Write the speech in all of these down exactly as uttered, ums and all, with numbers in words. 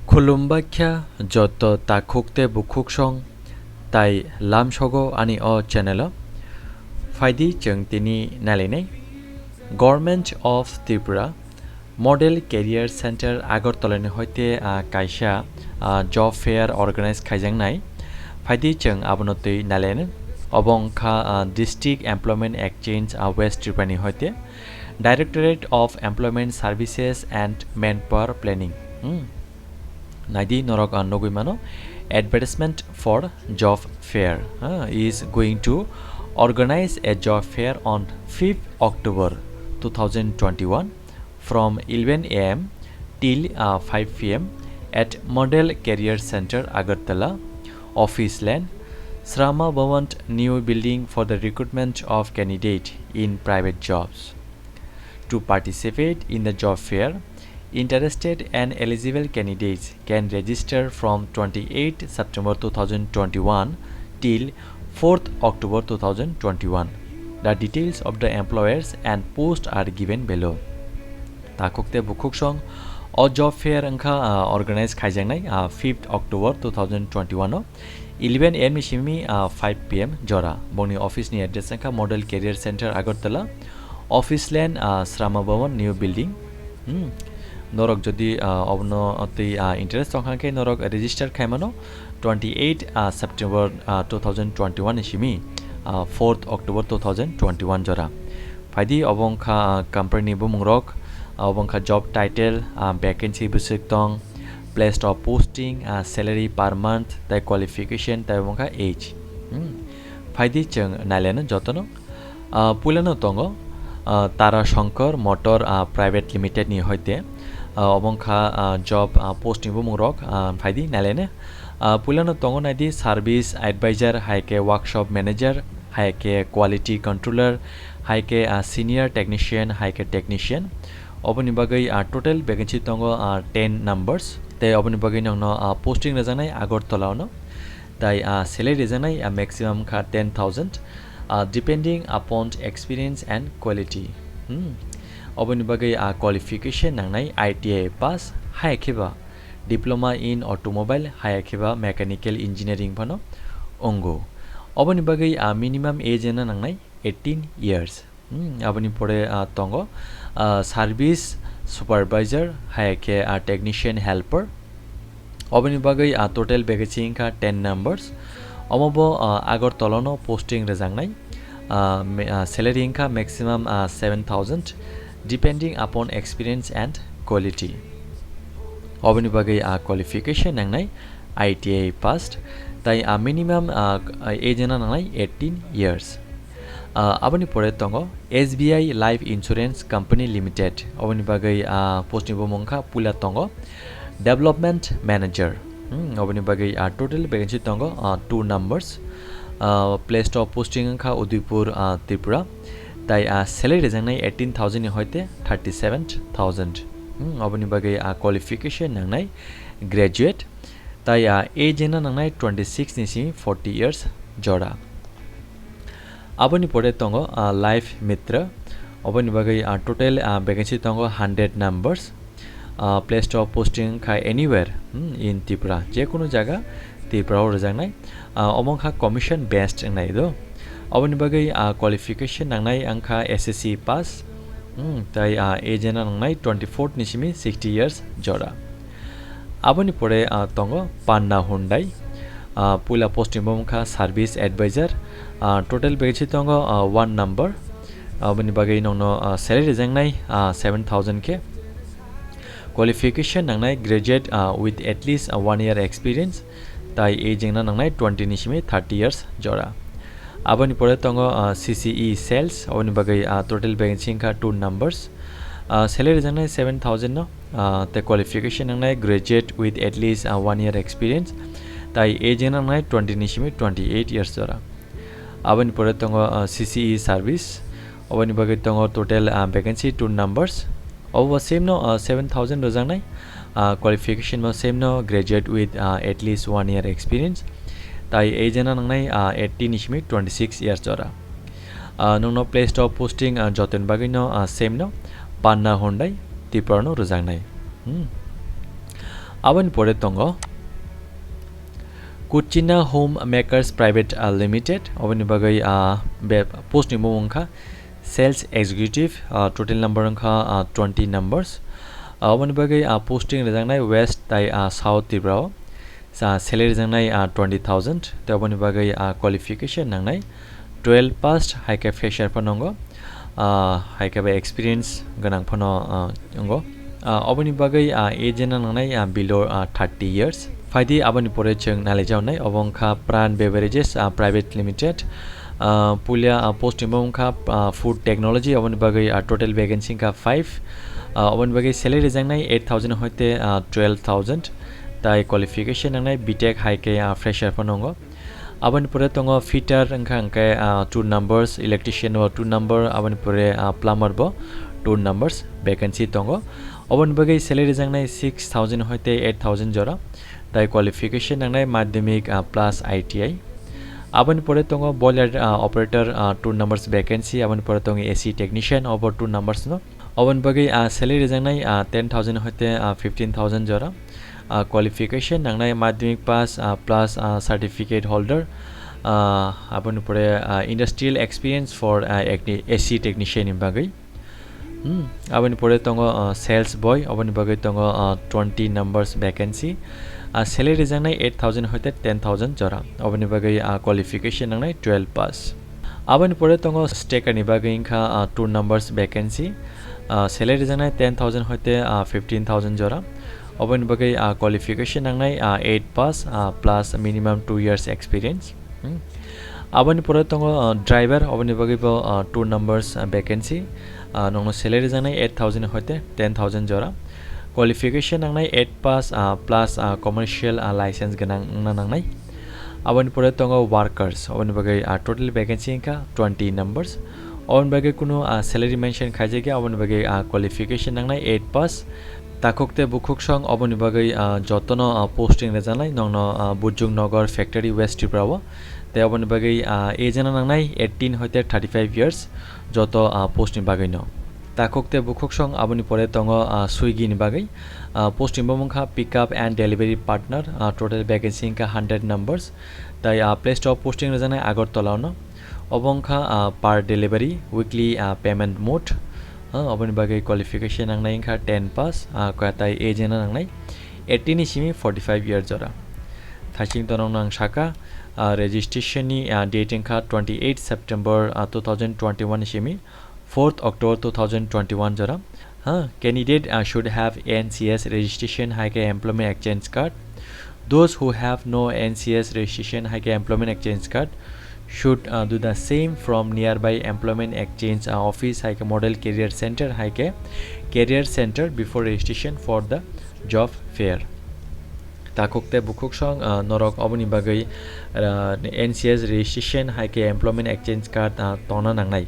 Khulumbaikha joto takhuk tei bukhuksong tai lamsogo ani o channel o. Phaidi chwng tini nailainai. Government of Tripura Model Career Center Agartala ni hoite, ah, kaisa, ah, job fair organize khaijaknai. Phaidi chwng abono twi nailainai. Obo wngkha, ah, District Employment Exchange, ah, West Tripura ni hoite. Directorate of Employment Services and Manpower Planning. Hmm. Naidi norok, ah, nugui mano, advertisement for job fair, ah, is going to organize a job fair on fifth October two thousand twenty-one from eleven a m till, uh, five p m at Model Career Center, Agartala, Office Lane, Shrama Bhawan New Building for the recruitment of candidate in private jobs. To participate in the job fair, interested and eligible candidates can register from twenty-eighth September two thousand twenty-one till fourth October two thousand twenty-one. The details of the employers and post are given below. Takhuk tei bukhuksong o job fair wngkha, ah, organize khaijaknai, ah, fifth October two thousand twenty-one o eleven a m ni simi, ah, five p m jora. Bongni office ni address wngkha Model Career Center, Agartala, Office Lane, ah, Shrama Bhawan, New Building. Hmm. Norok jodi, ah, obono twi, ah, interest tongkha khe norok register khaimano twenty-eight, ah, September, ah, two thousand twenty-one ni simi, ah, fourth October two thousand twenty-one jora. Phaidi obo wngkha, ah, company ni bumungrok, ah, obo wngkha job title, ah, vacancy bwswk tong, place of posting, ah, salary per month, tei qualification, tei obo wngkha age. Hmm. Phaidi chwng nailaino jotono. Ah, puilano tongo, ah, Tara Shankar Motor, ah, Private Limited ni hoite. Ah, obo wngkha, ah, job, ah, post ni bumungrok, ah, phaidi nailaino. Ah, puilano tongo naidi service advisor, hai khe workshop manager, hai khe quality controller, hai khe, ah, senior technician, hai khe technician. Oboni bagwi, ah, total vacancy tongo, ah, ten numbers. Tei oboni bagwi nokno, ah, posting rwjaknai Agartala ono. Tai, ah, salary rwjaknai, ah, maximum kha ten thousand, ah, depending upon experience and quality. Hmm. Oboni bagwi, ah, qualification nangnai I T I pass, hai khe ba Diploma in Automobile, hai khe ba Mechanical Engineering phano wngo. Oboni bagwi, ah, minimum age wngna nangnai eighteen years. Hmm, aboni pore, ah, tongo, ah, Service Supervisor, hai khe, ah, Technician Helper. Oboni bagwi, ah, total vacancy wngkha ten numbers. Omo bo, ah, Agartala no posting rwjaknai. Ah, me-, ah, salary wngkha maximum, ah, seven thousand, depending upon experience and quality. Oboni bagwi, ah, qualification nangnai I T I passed, tai, ah, minimum, ah, age wngna nangnai eighteen years. Ah, aboni pore tongo S B I Life Insurance Company Limited. Oboni bagwi, ah, post ni bumung kha puila tongo Development Manager. Hmm, oboni bagwi, ah, total vacancy tongo, ah, two numbers. Ah, place of posting wngkha Udaipur, ah, Tripura. Tai, ah, salary rwjaknai eighteen thousand ni hoite thirty-seven thousand. Hmm, oboni bagwi, ah, qualification nangnai graduate. Tai, ah, age wngna nangnai twenty-six ni simi forty years jora. Aboni pore tongo, ah, Life Mitra. Oboni bagwi, ah, total, ah, vacancy tongo hundred numbers. Ah, place of posting kha anywhere, hmm, in Tripura. Je kunu jaga Tripura o rwjaknai. Ah, omo kha commission based wngnai do. Oboni bagwi, ah, qualification nangnai wngkha S S C pass. Hmm, tai, ah, age wngna nangnai twenty-four ni simi sixty years jora. Aboni pore, ah, tongo Panna Hyundai. Ah, puila posting bo wngkha service advisor. Ah, total vacancy tongo, ah, one number. Aboni bagwi nokno, ah, salary rwjaknai, ah, seven thousand khe. Qualification nangnai graduate, ah, with at least, ah, one year experience. Tai age wngna nangnai twenty ni simi thirty years jora. Aboni pore tongo, ah, C C E sales, aboni bagwi, ah, total vacancy wngkha two numbers. Ah, salary rwjaknai seven thousand no, ah, tei qualification nangnai graduate with at least, ah, one year experience. Tai age wngna nangnai twenty ni simi twenty-eight years jora. Aboni pore tongo, ah, C C E service, aboni bagwi tongo total, ah, vacancy two numbers. Obo same no, ah, seven thousand rwjaknai, ah, qualification bo same no, graduate with, ah, at least one year experience. Tai age wngna nangnai, ah, eighteen ni simi twenty-six years jora. Ah, nokno place of posting, ah, jotoni bagwi no, ah, same no, Panna Hyundai, Tripura no rwjaknai. Hmm. Aboni pore tongo Kuchina Home Makers Private, ah, Limited, oboni bagwi, ah, be, post ni bumung kha sales executive, ah, total number wngkha, ah, twenty numbers. Ah, oboni bagwi, ah, posting rijaknai West tai, ah, South Tripura o. Sa salary rijaknai, ah, twenty thousand, tei oboni bagwi, ah, qualification nangnai twelve pass, hai khe fresher phano wngo, ah, hai khe ba experience gwnang phano, ah, wngo. Ah, oboni bagwi, ah, age no nangnai, ah, below, ah, thirty years. Phaidi aboni pore chwng nalijaonai, obo wngkha Pran Beverages, ah, Private Limited. Ah, puila, ah, post ni bo wngkha, ah, food technology, oboni bagwi, ah, total vacancy wngkha five. Ah, oboni bagwi salary rijaknai eight thousand hoite, ah, twelve thousand. Tai qualification nangnai B Tech hai khe, ah, fresher phano wngo. Aboni pore tongo fitter wngkha hwnkhe, ah, two numbers, electrician bo two number, aboni pore, ah, plumber bo two numbers vacancy tongo. Oboni bagwi salary rijaknai six thousand hoite eight thousand jora. Tai qualification nangnai madhyamik, ah, plus I T I. Aboni pore tongo boiler, ah, operator, ah, two numbers vacancy, aboni pore tongo A C technician, obo two numbers no. Oboni bagwi, ah, salary rijaknai, ah, ten thousand hoite, ah, fifteen thousand jora. Ah, qualification nangnai madhyamik pass, ah, plus, ah, certificate holder. Ah, aboni pore, ah, industrial experience for, ah, acti-, A C technician ni bagwi. Hmm, aboni pore tongo, ah, sales boy, oboni bagwi tongo, ah, twenty numbers vacancy. Ah, salary rijaknai eight thousand hoite ten thousand jora. Oboni bagwi, ah, qualification nangnai twelve pass. Aboni pore tongo stacker ni bagwi wngkha, ah, two numbers vacancy. Ah, salary rijaknai ten thousand hoite, ah, fifteen thousand jora. Oboni bagwi, ah, qualification nangnai, ah, eight pass, ah, plus minimum two years experience. Hmm. Aboni pore tongo, ah, driver, oboni bagwi bo, ah, two numbers, ah, vacancy. Ah, nokno salary rijaknai eight thousand hoite ten thousand jora. Qualification nangnai eight pass, ah, plus, ah, commercial, ah, license gwnang wngna nangnai. Aboni pore tongo workers, oboni bagwi, ah, total vacancy wngkha twenty numbers. Oboni bagwi kunu, ah, salary mention khaijakya, oboni bagwi, ah, qualification nangnai eight pass. Takhuk tei bukhuk song oboni bagwi, ah, jotono, ah, posting rwjaknai, nokno, ah, Bujung Nagar Factory, West Tripura o. Tei oboni bagwi, ah, age no nangnai eighteen hoite thirty-five years, joto, ah, post ni bagwi no. Takhuk tei bukhuk song aboni pore tongo, ah, Swiggy ni bagwi. Ah, posting bo wngkha pick up and delivery partner, ah, total vacancy wngkha hundred numbers. Tai, ah, place of posting rwjaknai Agartala no. Obo wngkha, ah, per delivery, weekly, ah, payment mode. Ah, oboni bagwi qualification nangnai wngkha ten pass, ah, kaya tai age no nangnai eighteen ni simi forty-five year jora. Thaiching tonong nang saka, ah, registration ni, ah, date wngkha twenty-eight September, ah, two thousand twenty-one ni simi fourth October two thousand twenty-one jora. Ha, candidate, uh, should have N C S registration, hai khe employment exchange card. Those who have no N C S registration, hai khe employment exchange card, should, uh, do the same from nearby employment exchange, uh, office, hai khe model career center, hai khe career center before registration for the job fair. Takhuk tei bukhuk song, uh, norok oboni bagwi, uh, N C S registration, hai khe employment exchange card, uh, tongna nangnai.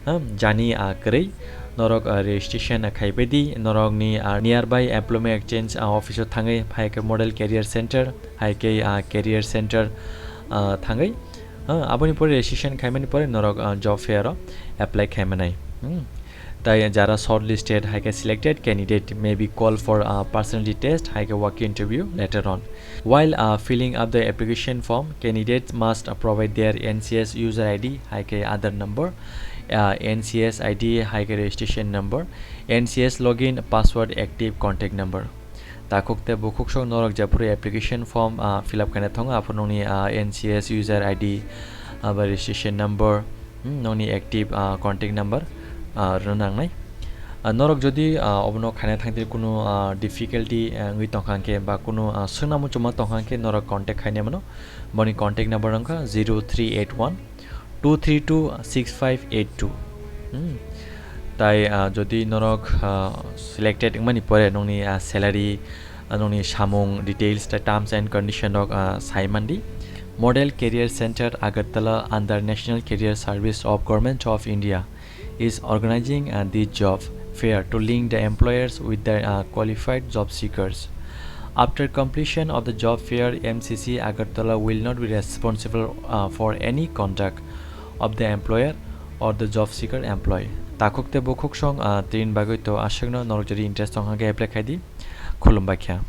Ha, jani, ah, kwrwi norok, ah, registration, ah, khaibai di, norokni, ah, nearby employment exchange, ah, office o thangwi, hai khe model career center, hai khe, ah, career center, ah, thangwi, ah, aboni pore registration khaimani pore norok, ah, job fair o apply khaimanai. Hmm. Tai jara shortlisted, hai khe selected candidate may be called for a personality test, hai khe walk-in interview later on. While, uh, filling up the application form, candidates must, uh, provide their N C S user I D, hai khe Aadhaar number, uh, N C S I D, hai khe registration number, N C S login password, active contact number. Takhuk tei bukhuk song norok jephuru application form, uh, fill up khaina thango, aphuru nokni, uh, N C S user I D, uh, ba registration number, Hmm, nokni active, ah, contact number, ah, rwna nangnai. Ah, norok jodi, ah, obono khaina thangtwi kunu, ah, difficulty, ah, wngwi tongkha hwnkhe ba kunu, ah, swngna muchungma tongkha hwnkhe norok contact khaina mano. Boni contact number wngkha zero three eight one two three two six five eight two. Hmm. Tai, ah, jodi norok, ah, selected wngmani pore nokni, ah, salary, ah, nokni samung details tei terms and condition rok, ah, sai mandi. Model Career Center Agartala under National Career Service of Government of India is organizing, uh, this job fair to link the employers with the, uh, qualified job seekers. After completion of the job fair, M C C Agartala will not be responsible, uh, for any conduct of the employer or the job seeker employee. Takhuk tei bukhuk song, uh, tini bagwi to aswkno norok jodi interest tong hwnkhe apply khai di. Khulumbai kha.